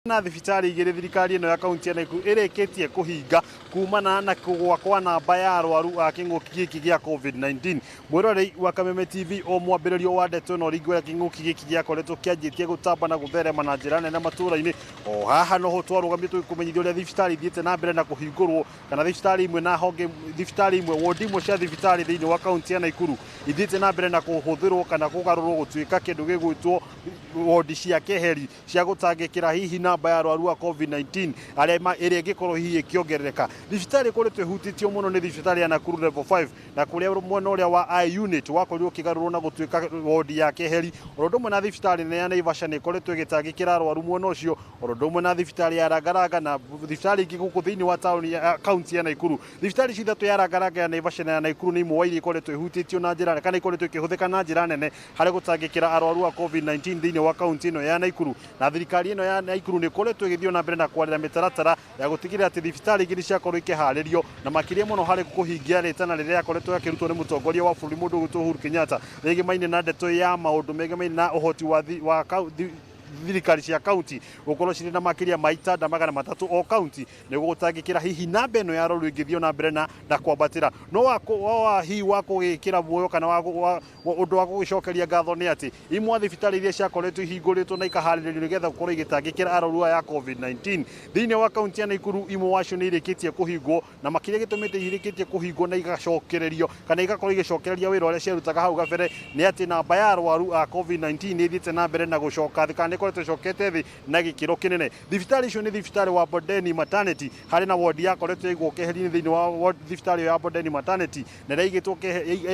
Na thibitarĩ igĩrĩ thirikari ĩno ya kaunti ya Nakuru ĩrĩkĩtie kũhinga kumana na kũgũa kwa namba ya arwaru a kĩng'ũki gĩkĩ gĩa COVID-19. Mwĩrorei wa Kameme TV o mwambĩrĩrio wa ndeto ĩno ringĩ ũrĩa kĩng'ũki gĩkĩ gĩakoretwo kĩanjĩtie gũtamba na gũtherema na njĩra nene matũũra-inĩ. O haha noho twarũgamire tũgĩkũmenyithia ũrĩa thibitarĩ ithiĩte na mbere na kũhingũrwo kana thibitarĩ imwe na honge thibitarĩ imwe wodi imwe cia thibitarĩ thĩinĩ wa kaunti ya Nakuru ithiĩte na mbere na kũhũthĩrwo kana kũgarũrwo gũtuĩka kĩndũ gĩgwĩtwo wodi cia keheri cia gũtangĩkĩra hihi namba ya arwaru a COVID-19 arĩa ĩrĩa ĩngĩkorwo hihi ĩkĩongerereka. Thibitarĩ ĩkoretwo ĩhutĩtio mũno nĩ thibitarĩ ya Nakuru Level 5 na kũrĩa mwena ũrĩa wa I unit wakorirwo ũkĩgarũrwo na gũtuĩka wodi ya keheri. Oro ũndũ ũmwe na thibitarĩ nene ya Naivasha nĩ ĩkoretwo ĩgĩtangĩkĩra arwaru mwena ũcio, oro ũndũ ũmwe na thibitarĩ ya Langalanga na thibitarĩ ingĩ gũkũ thĩinĩ wa taũni ya kaunti ya Nakuru. Thibitarĩ ici ithatũ ya Langalanga, ya Naivasha na ya Nakuru nĩ imwe wa iria ikoretwo ihutĩtio na njĩra kana ikoretwo ikĩhũthĩka na njĩra nene harĩ gũtangĩkĩra arwaru a COVID-19 thĩinĩ wa kaunti ĩno ya Nakuru. Na thirikari ĩno ya Nakuru nĩ ĩkoretwo ĩgĩthiĩ na mbere na kwarĩra mĩtaratara ya gũtigĩrĩra atĩ thibitarĩ ingĩ nĩ ciakorwo ikĩharĩrio na makĩria mũno harĩ kũhingia rĩtana rĩrĩa rĩakoretwo rĩakĩrutwo nĩ mũtongoria wa bũrũri mũndũ ũgwĩtwo Uhuru Kenyatta rĩgĩmaine na ndeto ya maũndũ megemaine na ũhoti wa thirikari cia kaunti gũkorwo cirĩ na makĩria ma itanda 300 o kaunti nĩguo gũtangĩkĩra hihi namba ĩno ya arwaru ĩngĩthiĩ na mbere na kwambatĩra. No wa hihi wa kũgĩkĩra muoyo kana wa ũndũ wa gũgĩcokeria ngatho nĩ atĩ imwe thibitarĩ iria ciakoretwo ihingũrĩtwo na ikaharĩrĩrio nĩgetha gũkorwo igĩtangĩkĩra arwaru aya a COVID-19 thĩinĩ wa kaunti ya Nakuru, imwe wacio nĩ irĩkĩtie kũhingwo, na makĩria gĩtũmĩte irĩkĩtie kũhingwo na igacokererio kana igakorwo igĩcokereria wĩra ũrĩa ciarutaga hau gabere nĩ atĩ namba ya arwaru a COVID-19 nĩ ĩthiĩte na mbere na gũcoka thĩ kana nĩ ĩkoretwo ĩcokete thĩ na gĩkĩro kĩnene. Thibitarĩ icio nĩ thibitarĩ wa Bondeni Maternity, harĩ na wodi yakoretwo ĩigwo keheri-inĩ thĩinĩ wa thibitarĩ ĩyo ya Bondeni Maternity na ĩrĩa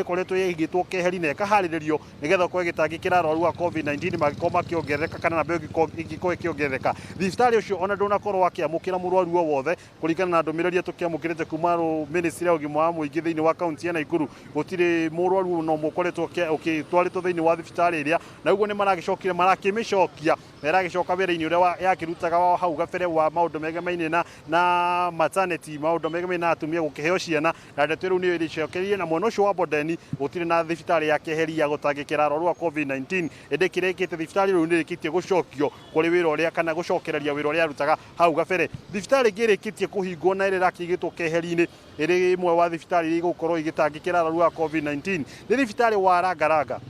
ĩkoretwo ĩigĩtwo keheri na ĩkaharĩrĩrio nĩgetha gũkorwo ĩgĩtangĩkĩra arwaru a COVID-19 mangĩkorwo makĩongerereka kana namba ĩyo ĩngĩkorwo ĩkĩongerereka. Thibitarĩ ũcio ona ndũnakorwo akĩamũkĩra mũrwaru o wothe kũringana na ndũmĩrĩri ĩrĩa tũkĩamũkĩrĩte kuma ministry ya ũgima wa mũingĩ thĩinĩ wa kaunti ya Nakuru. Gũtirĩ mũrwaru ona ũmwe ũkoretwo ũgĩtwarĩtwo thĩinĩ wa thibitarĩ ĩrĩa, na ũguo nĩ maragĩcokire marakĩmĩcokia na ĩragĩcoka wĩra-inĩ ũrĩa yakĩrutaga wa hau gabere wa maũndũ megemaine na maternity, maũndũ megemaine na atumia gũkĩheo ciana, na ndeto rĩu nĩyo ĩrĩcokereirie. Na mwena ũcio wa Bondeni gũtirĩ na thibitarĩ ya keheri ya gũtangĩkĩra arwaru a COVID-19, ĩndĩ kĩrĩa ĩkĩte thibitarĩ rĩu nĩ ĩrĩkĩtie gũcokio kũrĩ wĩra ũrĩa kana gũcokereria wĩra ũrĩa yarutaga hau gabere. Thibitarĩ ĩngĩ ĩrĩkĩtie kũhingwo na ĩrĩa ĩrakĩigĩtwo keheri-inĩ ĩrĩ ĩmwe wa thibitarĩ iria igũkorwo igĩtangĩkĩra arwaru a COVID-19 nĩ thibitarĩ wa Langalanga.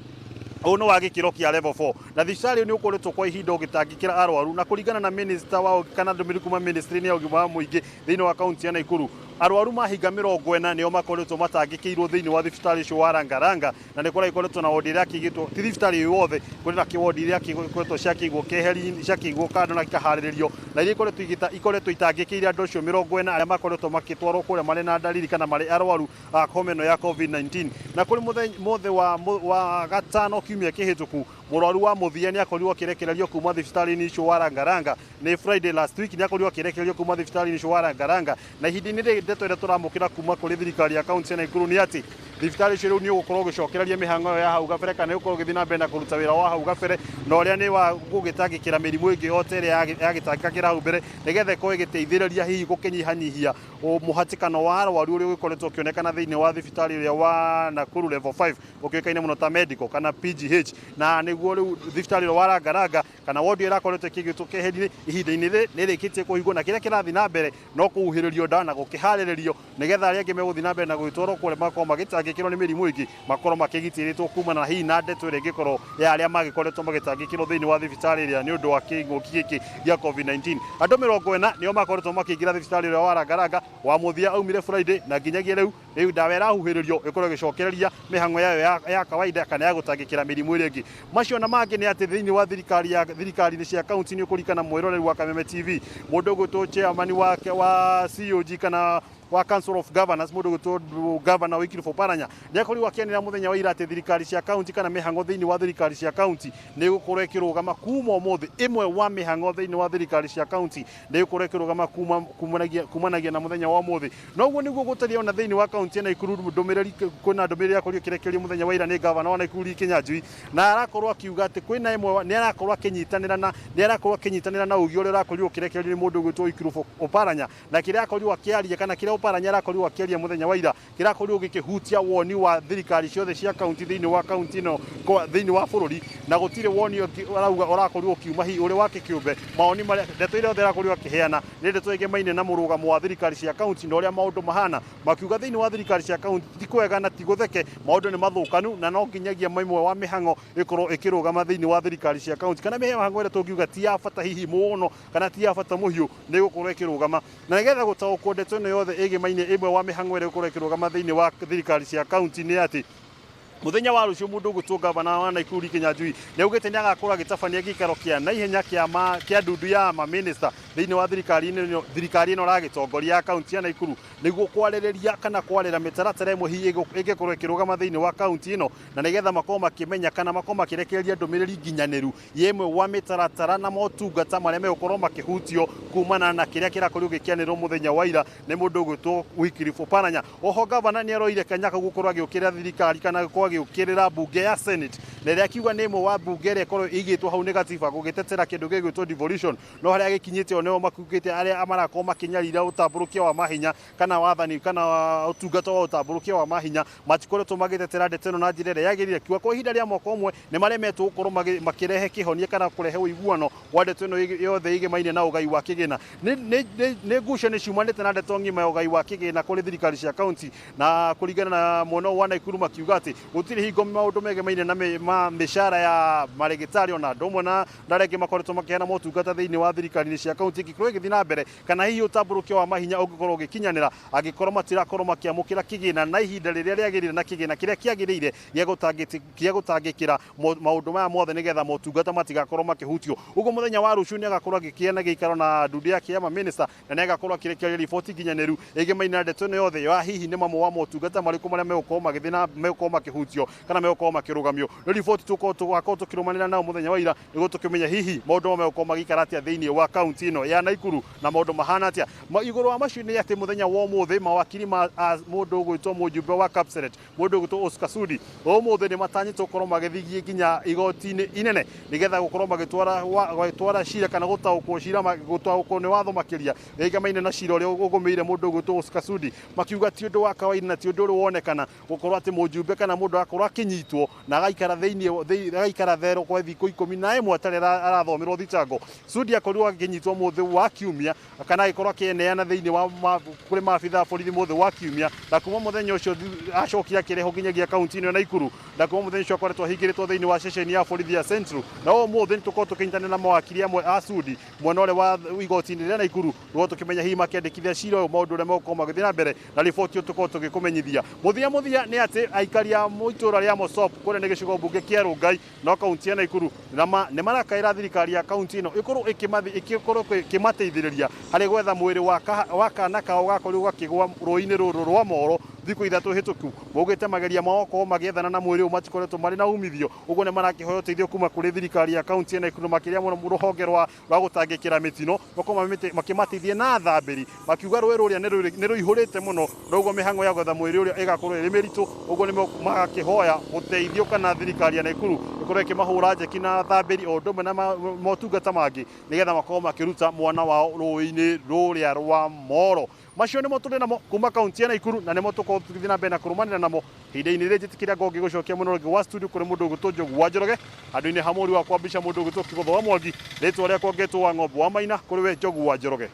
Ũyũ nĩ wa gĩkĩro kĩa level 4 na thibitarĩ nĩ ũkoretwo kwa ihinda ũgĩtangĩkĩra arwaru, na kũringana na minister wa kana ndũmĩrĩri kuma ministry-inĩ ya ũgima wa mũingĩ thĩinĩ wa kaunti ya Nakuru, arwaru mahinga 40 nĩo makoretwo matangĩkĩirwo thĩinĩ wa thibitarĩ ũcio wa Langalanga, na nĩ kũragĩkoretwo na wodi ĩrĩa yakĩigĩtwo, ti thibitarĩ ũyũ wothe, kũrĩ na kĩwodi iria ikoretwo ciakĩigwo keheri, ciakĩigwo kando na ikaharĩrĩrio, na iria ikoretwo itangĩkĩire andũ acio 40 arĩa makoretwo makĩtwarwo kũrĩa marĩ na ndariri kana marĩ arwaru a homa ĩno ya COVID-19. Na kũrĩ mũthĩ wa gatano kiumia kĩhĩtũku, mũrwaru wa mũthia nĩ akorirwo akĩrekererio kuma thibitarĩ-inĩ ũcio wa Langalanga. Nĩ Friday last week nĩ akorirwo akĩrekererio kuma thibitarĩ-inĩ ũcio wa Langalanga, na ihinda-inĩ rĩrĩ ndeto ĩrĩa tũramũkĩra kuma kũrĩ thirikari ya kaunti ya Nakuru nĩ atĩ thibitarĩ ũcio rĩu nĩ ũgũkorwo ũgĩcokereria mĩhang'o ĩyo ya hau gabere kana nĩ ũgũkorwo ũgĩthiĩ na mbere na kũruta wĩra wa hau gabere na ũrĩa nĩ wa gũgĩtangĩkĩra mĩrimũ ĩngĩ o ta ĩrĩa yagĩtangĩkagĩra hau mbere, nĩgetha ĩkorwo ĩgĩteithĩrĩria hihi gũkĩnyihanyihia mũhatĩkano wa arwaru ũrĩa ũgĩkoretwo ũkĩonekana thĩinĩ wa thibitarĩ ũrĩa wa Nakuru Level 5 ũkĩũĩkaine mũno ta medical kana PGH. Na nĩguo rĩu thibitarĩ ũrĩa wa Langalanga kana wodi ĩrĩa ĩrakoretwo ĩkĩigĩtwo keheri-inĩ ihinda-inĩ rĩrĩ nĩ ĩrĩkĩtie kũhingwo, na kĩrĩa kĩrathiĩ na mbere no kũhuhĩrĩrio ndawa na gũkĩharĩrĩrio nĩgetha arĩa angĩ megũthiĩ na mbere na gũgĩtwarwo kũrĩa makorwo magĩtangĩkĩrwo nĩ mĩrimũ ĩngĩ makorwo makĩgitĩrĩtwo kumana na hihi na ndeto ĩrĩa ĩngĩkorwo ya arĩa magĩkoretwo magĩtangĩkĩrwo thĩinĩ wa thibitarĩ ĩrĩa nĩ ũndũ wa kĩng'ũki gĩkĩ gĩa COVID-19. Andũ 40 nĩo makoretwo makĩingĩra thibitarĩ ũrĩa wa Langalanga, wa mũthia aumire Friday, na nginyagia rĩu ndawa ĩrahuhĩrĩrio ĩkorwo ĩgĩcokereria mĩhang'o yayo ya kawaida kana ya gũtangĩkĩra mĩrimũ ĩrĩa ĩngĩ. Macio na mangĩ nĩ atĩ thĩinĩ wa thirikari ya thirikari-inĩ cia kaunti nĩ ũkũririkana mwĩroreri wa Kameme TV, mũndũ ũgwĩtwo chairman wake wa COG kana wa Council of Governors, mũndũ ũgwĩtwo Governor Wycliffe Oparanya, nĩ akorirwo akĩanĩrĩra mũthenya wa ira atĩ thirikari cia kaunti kana mĩhang'o thĩinĩ wa thirikari cia kaunti nĩ ĩgũkorwo ĩkĩrũgama kuma ũmũthĩ. Ĩmwe wa mĩhang'o thĩinĩ wa thirikari cia kaunti nĩ ĩgũkorwo ĩkĩrũgama kumanagia na mũthenya wa ũmũthĩ. Na ũguo nĩguo gũtariĩ ona thĩinĩ wa kaunti ya Nakuru. Ndũmĩrĩri kwĩna ndũmĩrĩri yakorirwo ĩkĩrekererio mũthenya wa ira nĩ gavana wa Nakuru Kinyanjui, na arakorwo akiuga atĩ kwĩna ĩmwe nĩ arakorwo akĩnyitanĩra na ũgĩ ũrĩa ũrakorirwo ũkĩrekererio nĩ mũndũ ũgwĩtwo Wycliffe Oparanya, na kĩrĩa akorirwo akĩaria kana kĩrĩa Oparanya arakorirwo akĩaria mũthenya wa ira kĩrakorirwo gĩkĩhutia woni wa thirikari ciothe cia kaunti thĩinĩ wa kaunti ĩno thĩinĩ wa bũrũri. Na gũtirĩ woni ũngĩ arauga ũrakorirwo ũkiuma hihi ũrĩ wake kĩũmbe. Mawoni marĩa, ndeto iria yothe ĩrakorirwo akĩheana nĩ ndeto ĩgemaine na mũrũgamo wa thirikari cia kaunti na ũrĩa maũndũ mahana, makiuga thĩinĩ wa thirikari cia kaunti ti kwega na ti gũtheke, maũndũ nĩ mathũkanu na no nginyagia ĩmwe wa mĩhang'o ĩkorwo ĩkĩrũgama thĩinĩ wa thirikari cia kaunti, kana mĩhang'o ĩrĩa tũngiuga ti ya bata hihi mũno kana ti ya bata mũhiũ nĩ ĩgũkorwo ĩkĩrũgama. Na nĩgetha gũtaũkwo ndeto ĩno yothe ĩgemaine ĩmwe wa mĩhang'o ĩrĩa ĩgũkorwo ĩkĩrũgama thĩinĩ wa thirikari cia kaunti nĩ atĩ muthenya wa rucio mundu ũgwĩtwo gavana wa Nakuru Lee Kinyanjui nĩ augĩte nĩ agakorwo agĩtabania gĩikaro kĩa naihenya kĩa ma kĩa ndundu ya mamĩnĩsta thĩinĩ wa thirikari ĩno thirikari ĩno ĩragĩtongoria ya kaunti ya Nakuru, nĩguo kwarĩrĩria kana kwarĩra mĩtaratara ĩmwe hihi ĩngĩkorwo ĩkĩrũgama thĩinĩ wa kaunti ĩno, na nĩgetha makorwo makĩmenya kana makorwo makĩrekereria ndũmĩrĩri nginyanĩru ya ĩmwe wa mĩtaratara na motungata marĩa megũkorwo makĩhutio kumana na kĩrĩa kĩrakorirwo gĩkĩanĩrĩrwo mũthenya wa ira nĩ mũndũ ũgwĩtwo Wycliffe Oparanya. Oho gavana nĩ aroire kanya kau gũkorwo agĩũkĩrĩra thirikari kana gũkorwo agĩũkĩrĩra mbunge ya Senate, na ĩrĩa akiuga nĩ ĩmwe wa mbunge ĩrĩa ĩkorwo ĩigĩtwo hau nĩ gatiba gũgĩtetera kĩndũ gĩgwĩtwo devolution, no harĩa agĩkinyĩte o nĩo makugĩte arĩa marakorwo makĩnyarira ũtambũrũkia wa mahinya kana wathani kana ũtungata wa ũtambũrũkia wa mahinya matikoretwo magĩtetera ndeto ĩno na njĩra ĩrĩa yagĩrĩire. Kiuga kwa ihinda rĩa mwaka ũmwe nĩ maremetwo gũkorwo makĩrehe kĩhonia kana kũrehe ũiguano wa ndeto ĩno yothe ĩgemaine na ũgai wa kĩgĩna. Nĩ ngucanio ciumanĩte na ndeto ng'ima ya ũgai wa kĩgĩna kũrĩ thirikari cia kaunti, na kũringana na mwena wa Nakuru makiuga atĩ gũtirĩ hingo maũndũ megemaine na mĩcara ya marĩgĩtarĩ ona andũ amwe na arĩa angĩ makoretwo makĩheana motungata thĩinĩ wa thirikari-inĩ cia kaunti ĩngĩkorwo ĩgĩthiĩ na mbere, kana hihi ũtambũrũkia wa mahinya ũngĩkorwo ũgĩkinyanĩra angĩkorwo matirakorwo makĩamũkĩra kĩgĩna na ihinda rĩrĩa rĩagĩrĩire na kĩgĩna kĩrĩa kĩagĩrĩire gĩa gũtangĩkĩra maũndũ maya mothe nĩgetha motungata matigakorwo makĩhutio. Ũguo mũthenya wa rũciũ nĩ agakorwo agĩkĩana gĩikaro na ndundu yake ya mamĩnĩsta, na nĩ agakorwo akĩrekereria riboti nginyanĩru ĩgemaine na ndeto ĩno yothe ya hihi nĩ mamwe wa motungata marĩkũ marĩa megũkorwo magĩthiĩ na megũkorwo makĩhutio kana megũkorwo makĩrũgamio. Nĩ riboti tũgakorwo tũkĩrũmanĩra nao mũthenya wa ira nĩguo tũkĩmenye hihi maũndũ maya megũkorwo magĩikara atĩa thĩinĩ wa kaunti ĩno ya Nakuru na maũndũ mahana atĩa. Igũrũ wa macio nĩ atĩ mũthenya wa ũmũthĩ mawakiri ma mũndũ ũgwĩtwo mũjumbe wa Kapseret, mũndũ ũgwĩtwo Oscar Sudi, ũmũthĩ nĩ matanyĩtwo gũkorwo magĩthiĩ nginya igoti-inĩ inene nĩgetha gũkorwo magĩtwara cira kana gũtaũkwo cira gũtaũkwo nĩ watho makĩria ĩgamaine na cira ũrĩa ũgũmĩire mũndũ ũgwĩtwo Oscar Sudi, makiuga ti ũndũ wa kawaida na ti ũndũ ũrĩ wonekana gũkorwo atĩ mũjumbe kana mũndũ akorwo akĩnyitwo na agaikara thĩinĩ agaikara thero kwa thikũ 11 atarĩ arathomerwo thitango. Sudi akorirwo akĩnyitwo mũthĩ wa kiumia kana agĩkorwo akĩneana thĩinĩ wa kũrĩ maabitha a borithi mũthĩ wa kiumia, na kuma mũthenya ũcio acokire akĩrehwo nginyagia kaunti-inĩ ya Nakuru, na kuma mũthenya ũcio akoretwo ahingĩrĩtwo thĩinĩ wa ceceni ya borithi ya Central. Na ũmũthĩ nĩ tũkorwo tũkĩnyitanĩra na mawakiri amwe a Sudi mwena ũrĩa wa igoti-inĩ rĩa Nakuru nĩguo tũkĩmenya hihi makĩandĩkithia cira ũyũ maũndũ ũrĩa megũkorwo magĩthiĩ na mbere, na riboti ĩyo tũkorwo tũgĩkũmenyithia. Mũthia mũthia nĩ atĩ aikari a itũũra rĩa Mosop kũrĩa nĩ gĩcigo mbunge kĩa Rongai no kaunti ya Nakuru nĩ marakaĩra thirikari ya kaunti ĩno ĩkorwo ĩkorwo ĩkĩmateithĩrĩria harĩ gwetha mwĩrĩ wa kana kao gakorirwo gakĩgwa rũĩ-inĩ rũrũ rwa Moro thikũ 3 hĩtũku. Maugĩte mageria mao gũkorwo magĩethana na mwĩrĩ ũyũ matikoretwo marĩ na umithio, ũguo nĩ marakĩhoya ũteithio kuma kũrĩ thirikari ya kaunti ya Nakuru, makĩria mũno rũhonge rwa gũtangĩkĩra mĩtino, makorwo makĩmateithia na thambĩri, makiuga rũĩ rũrĩa nĩ rũihũrĩte mũno, noguo mĩhang'o ya gwetha mwĩrĩ ũrĩa ĩgakorwo ĩrĩ mĩritũ, ũguo nĩ magakĩhoya ũteithio kana thirikari ya Nakuru ĩkorwo ĩkĩmahũra njeki na thambĩri o ũndũ ũmwe na motungata mangĩ nĩgetha makorwo makĩruta mwana wao rũĩ-inĩ rũrĩa rwa Moro. Macio nĩmo tũrĩ namo kuma kaunti ya Nakuru na nĩmo tũkorwo tũgĩthiĩ na mbere na kũrũmanĩra namo ihinda-inĩ rĩrĩ. Njĩtĩkĩria ngorwo ngĩgũcokia mũno rĩngĩ wa studio kũrĩ mũndũ ũgwĩtwo Njogu wa Njoroge, handũ-inĩ ha mũri wa kwambisha mũndũ ũgwĩtwo Kĩgũtho wa Mwangi. Rĩtwa rĩakwa ngetwo wa Ng'ombe wa Maina. Kũrĩ we Njogu wa Njoroge.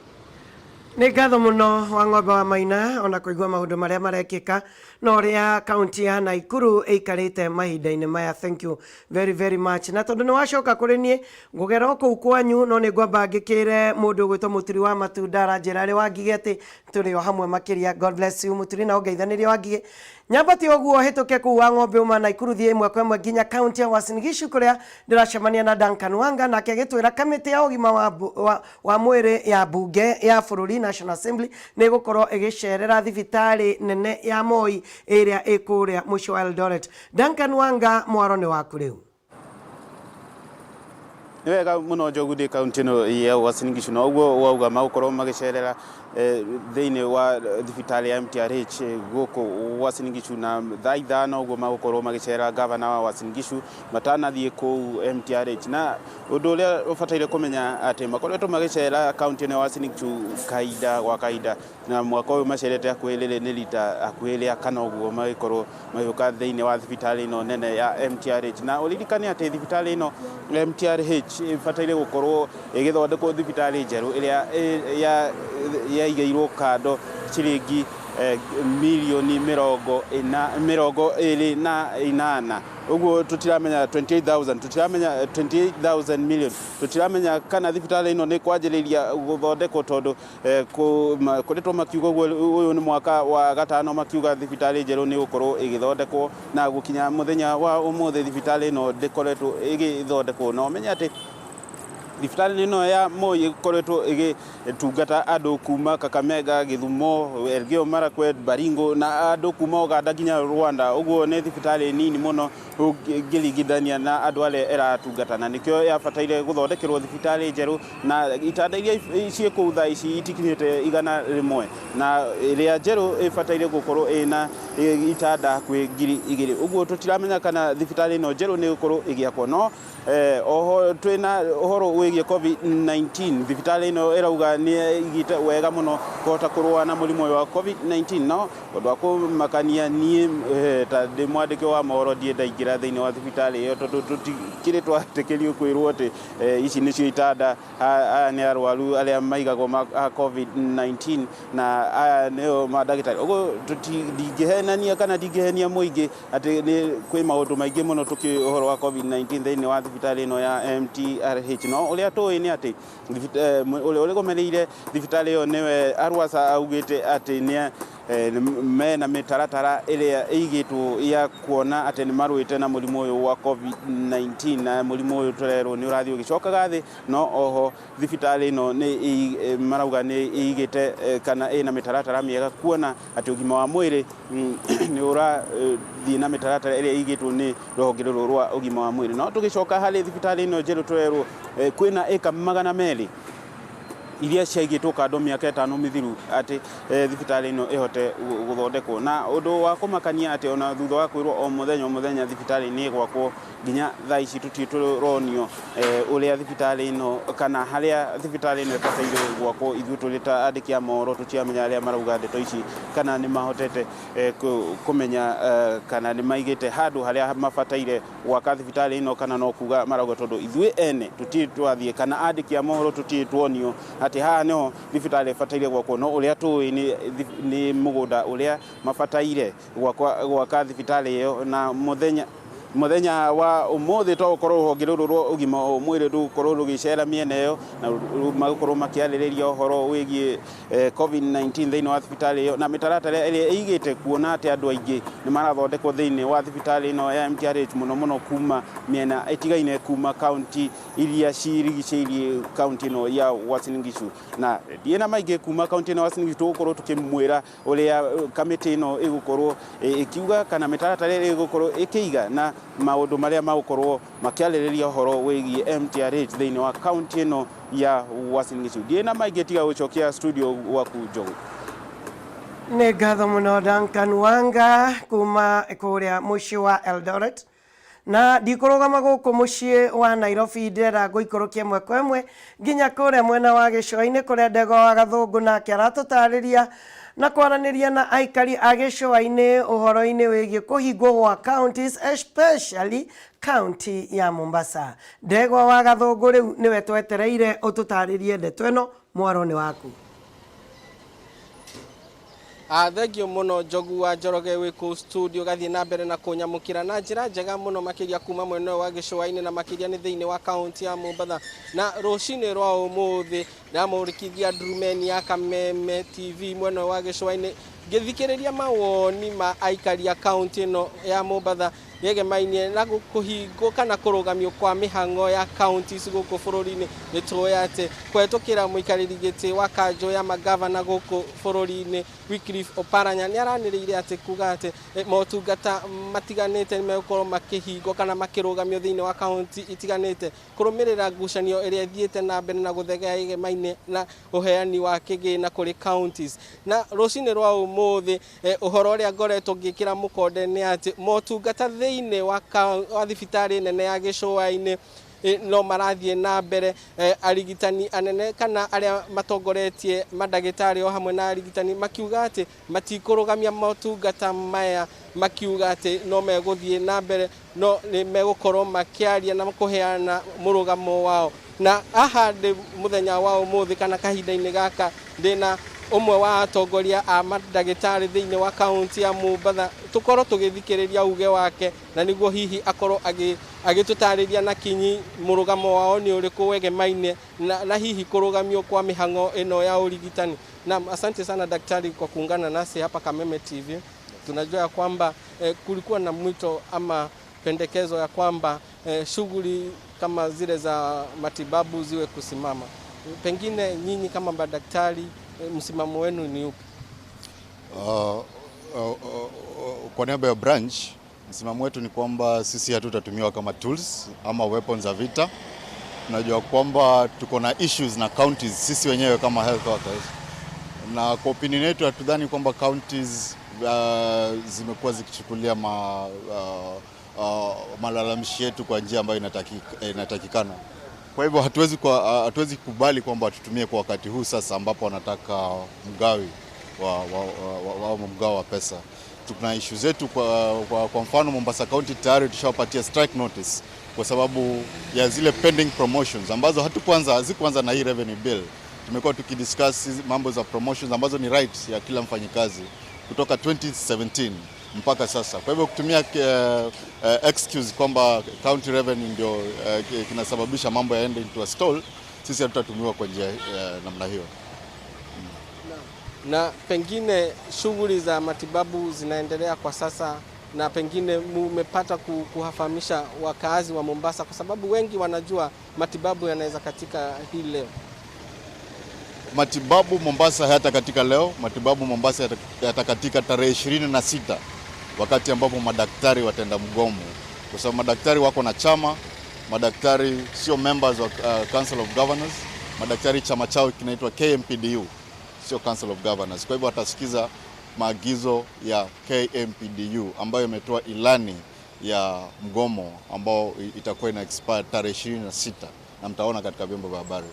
Nĩ ngatho mũno wa Ng'ombe wa Maina ona kũigua maũndũ marĩa marekĩka na ũrĩa kaunti ya Nakuru ĩikarĩte mahinda-inĩ maya. Thank you very very much. Na tondũ nĩ wacoka kũrĩ niĩ ngũgera o kũu kwanyu, no nĩ ngwamba ngĩkĩre mũndũ ũgwĩtwo Mũturi wa Matunda aranjĩra arĩ wa Ngigĩ atĩ tũrĩ o hamwe makĩria. God bless you Mũturi, na ũngeithanĩrie wa Ngigĩ. Nyambate ũguo hĩtũke kũu wa Ng'ombe uma Nakuru thiĩ ĩmwe kwa ĩmwe nginya kaunti ya Uasin Gishu kũrĩa ndĩracemania na Duncan Wanga, nake agĩtwĩra kamĩtĩ ya ũgima wa mwĩrĩ ya mbunge ya bũrũri National Assembly nĩ ĩgũkorwo ĩgĩcerera thibitarĩ nene ya Moi ĩrĩa ĩ kũrĩa mũciĩ wa Eldoret. Duncan Wanga, mwaro nĩ waku rĩu. Nĩ wega mũno Njogu, ndĩ kaunti ĩno ya Uasin Gishu, na ũguo wauga magũkorwo magĩcerera thĩinĩ wa thibitarĩ ya MTRH gũkũ Uasin Gishu, na thaa 5 ũguo magũkorwo magĩcerera gavana wa Uasin Gishu matanathiĩ kũu MTRH. Na ũndũ ũrĩa ũbataire kũmenya atĩ makoretwo magĩcera kaunti ĩno ya Uasin Gishu kahinda gwa kahinda, na mwaka ũyũ macerete hakuhĩ rĩrĩ nĩ rita hakuhĩ rĩa kana ũguo magĩkorwo magĩũka thĩinĩ wa thibitarĩ ĩno nene ya MTRH. Na ũririkane atĩ thibitarĩ ĩno MTRH ĩbataire gũkorwo ĩgĩthondekwo thibitarĩ njerũ ĩrĩa yaigĩirwo kando ciringi mirioni 40, 28. Ũguo tũtiramenya 28,000, tũtiramenya 28,000 million, tũtiramenya kana thibitarĩ ĩno nĩ kwanjĩrĩria gũthondekwo, tondũ makoretwo makiuga ũguo ũyũ nĩ mwaka wa gatano makiuga thibitarĩ njerũ nĩ gũkorwo ĩgĩthondekwo, na gũkinya mũthenya wa ũmũthĩ thibitarĩ ĩno ndĩkoretwo ĩgĩthondekwo. Na ũmenye atĩ thibitarĩ ĩno ya Moi ĩkoretwo ĩgĩtungata andũ kuma Kakamega, Gĩthumo, Elgeyo Marakwet, Baringo na andũ kuma Uganda nginya Rwanda. Ũguo nĩ thibitarĩ nini mũno ũngĩringithania na andũ arĩa ĩratungata, na nĩkĩo yabataire gũthondekerwo thibitarĩ njerũ, na itanda iria ciĩ kũu thaa ici itikinyĩte 100, na ĩrĩa njerũ ĩbataire gũkorwo ĩna itanda hakuhĩ 2000. Ũguo tũtiramenya kana thibitarĩ ĩno njerũ nĩ ĩgũkorwo ĩgĩakwo. No oho twĩna ũhoro wĩgiĩ COVID-19, thibitarĩ ĩno ĩrauga nĩ ĩigĩte wega mũno kũhota kũrũa na mũrimũ ũyũ wa COVID-19. No ũndũ wa kũmakania niĩ ta ndĩ mwandĩki wa mohoro ndiĩ ndaingĩra thĩinĩ wa thibitarĩ ĩyo, tondũ tũtikĩrĩ twatĩkĩrio kwĩrwo atĩ ici nĩcio itanda, aya nĩ arwaru arĩa maigagwo a COVID-19 na aya nĩo mandagĩtarĩ. Ũguo ndingĩhenania kana ndingĩhenia mũingĩ atĩ nĩ kwĩ maũndũ maingĩ mũno tũkĩũĩ ũhoro wa COVID-19 thĩinĩ wa thibitarĩ ĩno ya MTRH. No ũrĩa tũĩ nĩ atĩ ũrĩa ũrũgamĩrĩire thibitarĩ ĩyo nĩwe Arwasa augĩte atĩ nĩ mena mĩtaratara ĩrĩa ĩigĩtwo ya kuona atĩ nĩ marũĩte na mũrimũ ũyũ wa COVID-19, na mũrimũ ũyũ tũrerwo nĩ ũrathiĩ ũgĩcokaga thĩ. No oho thibitarĩ ĩno nĩ marauga nĩ ĩigĩte kana ĩna mĩtaratara mĩega kuona atĩ ũgima wa mwĩrĩ nĩ ũrathiĩ na mĩtaratara ĩrĩa ĩigĩtwo nĩ rũhonge rũrũ rwa ũgima wa mwĩrĩ. No tũgĩcoka harĩ thibitarĩ ĩno njerũ, tũrerwo kwĩna ĩka 200 iria ciaigĩtwo kando mĩaka 5 mĩthiru atĩ thibitarĩ ĩno ĩhote gũthondekwo. Na ũndũ wa kũmakania atĩ ona thutha wa kwĩrwo o mũthenya o mũthenya thibitarĩ nĩ ĩgwakwo, nginya thaa ici tũtirĩ tũronio ũrĩa thibitarĩ ĩno kana harĩa thibitarĩ ĩno ĩbataire gwakwo. Ithuĩ tũrĩ ta andĩki a mohoro tũtiramenya arĩa marauga ndeto ici kana nĩ mahotete kũmenya kana nĩ maigĩte handũ harĩa mabataire gwaka thibitarĩ ĩno, kana no kuga marauga, tondũ ithuĩ ene tũtirĩ twathiĩ kana andĩki a mohoro tũtirĩ tuonio atĩ haha nĩho thibitarĩ ĩbataire gwakwo. No ũrĩa tũĩ nĩ mũgũnda ũrĩa mabataire gwaka thibitarĩ ĩyo, na mũthenya wa ũmũthĩ to gũkorwo rũhonge rũrũ rwa ũgima wa mwĩrĩ rũgũkorwo rũgĩcera mĩena ĩyo na magũkorwo makĩarĩrĩria ũhoro wĩgiĩ COVID-19 thĩinĩ wa thibitarĩ ĩyo na mĩtaratara ĩrĩa ĩigĩte kuona atĩ andũ aingĩ nĩ marathondekwo thĩinĩ wa thibitarĩ ĩno ya MTRH, mũno mũno kuma mĩena ĩtigaine, kuma kaunti iria cirigicĩirie kaunti ĩno ya Uasin Gishu. Na ndiĩ na maingĩ kuma kaunti ĩno ya Uasin Gishu, tũgũkorwo tũkĩmwĩra ũrĩa kamĩtĩ ĩno ĩgũkorwo ĩkiuga kana mĩtaratara ĩrĩa ĩgũkorwo ĩkĩiga na maũndũ marĩa magũkorwo makĩarĩrĩria ũhoro wĩgiĩ MTRH thĩinĩ wa kaunti ĩno ya Uasin Gishu. Ndiĩ na maingĩ tiga gũcokia studio gwaku, Njogu. Nĩ ngatho mũno Duncan Wanga kuma kũrĩa mũciĩ wa Eldoret. Na ndikũrũgama gũkũ mũciĩ wa Nairobi, ndĩrenda ngũikũrũkie ĩmwe kwa ĩmwe nginya kũrĩa mwena wa gĩcũa-inĩ kũrĩa Ndegwa wa Gathũngũ nake aratũtarĩria na kwaranĩria na aikari a gĩcũa-inĩ ũhoro-inĩ wĩgiĩ kũhingwo gwa counties, especially county ya Mombasa. Ndegwa wa Gathũngũ, rĩu nĩwe twetereire ũtũtarĩrie ndeto ĩno, mwaro nĩ waku. Thengio mũno Njogu wa Njoroge wĩ kũu studio, gathiĩ na mbere na kũnyamũkĩra na njĩra njega mũno makĩria kuma mwena ũyũ wa gĩcũa-inĩ na makĩria nĩ thĩinĩ wa kaunti ya Mombatha. Na rũcinĩ rwa ũmũthĩ ndamũrĩkithia ndurumeni ya Kameme TV mwena ũyũ wa gĩcũa-inĩ ngĩthikĩrĩria mawoni ma aikari a kaunti ĩno ya Mombatha. Yegemainie na kũhingwo kana kũrũgamio kwa mĩhang'o ya counties gũkũ bũrũri-inĩ. Nĩ tũĩ atĩ kũhetũkĩra mũikarĩri gĩtĩ wa kanjũ ya magavana gũkũ bũrũri-inĩ Wycliffe Oparanya nĩ aranĩrĩire atĩ kuga atĩ motungata matiganĩte nĩ megũkorwo makĩhingwo kana makĩrũgamio thĩinĩ wa kaunti itiganĩte kũrũmĩrĩra ngucanio ĩrĩa ĩthiĩte na mbere na gũthegea ĩgemaine na ũheani wa kĩgĩna kũrĩ counties. Na rũcinĩ rwa ũmũthĩ ũhoro ũrĩa ngoretwo ngĩkĩra mũkonde nĩ atĩ motungata thĩinĩ wa thibitarĩ nene ya gĩcũa-inĩ no marathiĩ na mbere. Arigitani anene kana arĩa matongoretie mandagĩtarĩ o hamwe na arigitani makiuga atĩ matikũrũgamia motungata maya, makiuga atĩ no megũthiĩ na mbere, no nĩ megũkorwo makĩaria na kũheana mũrũgamo wao. Na haha ndĩ mũthenya wa ũmũthĩ kana kahinda-inĩ gaka ndĩna ũmwe wa atongoria a mandagĩtarĩ thĩinĩ wa kaunti ya Mombatha, tũkorwo tũgĩthikĩrĩria uge wake na nĩguo hihi akorwo agĩtũtarĩria na kinyi mũrũgamo wao nĩ ũrĩkũ wegemaine na hihi kũrũgamio kwa mĩhang'o ĩno ya ũrigitani. Naam, asante sana daktari kwa kuungana nasi hapa Kameme TV. Tunajua ya kwamba kulikuwa na mwito ama pendekezo ya kwamba shughuli kama zile za matibabu ziwe kusimama. Pengine nyinyi kama madaktari msimamo wenu ni upi? Kwa niaba ya branch, msimamo wetu ni kwamba sisi hatutatumiwa kama tools ama weapons za vita. Tunajua kwamba tuko na issues na counties sisi wenyewe kama health workers, na kwa opinion yetu hatudhani kwamba counties zimekuwa zikichukulia malalamishi yetu kwa njia ambayo inatakikana. Kwa hivyo hatuwezi kubali kwamba tutumie kwa wakati huu sasa ambapo wanataka mgawi wa mgao wa pesa. Tuna issue zetu kwa mfano Mombasa County tayari tushawapatia strike notice kwa sababu ya zile pending promotions ambazo hazikuanza na hii revenue bill. Tumekuwa tukidiscuss mambo za promotions ambazo ni right ya kila mfanyikazi kutoka 2017 mpaka sasa. Kwa hivyo kutumia excuse kwamba county revenue ndio kinasababisha mambo yaende into a stall, sisi hatutatumiwa kwa njia namna hiyo. Na pengine shughuli za matibabu zinaendelea kwa sasa, na pengine mumepata kuwafahamisha wakazi wa Mombasa, kwa sababu wengi wanajua matibabu yanaweza katika hii leo. Matibabu Mombasa hayatakatika leo. Matibabu Mombasa yatakatika tarehe 26 wakati ambapo madaktari wataenda mgomo, kwa sababu madaktari wako na chama. Madaktari sio members wa Council of Governors. Madaktari chama chao kinaitwa KMPDU, sio Council of Governors. Kwa hivyo watasikiza maagizo ya KMPDU ambayo imetoa ilani ya mgomo ambao itakuwa ina expire tarehe 26 na mtaona katika vyombo vya habari.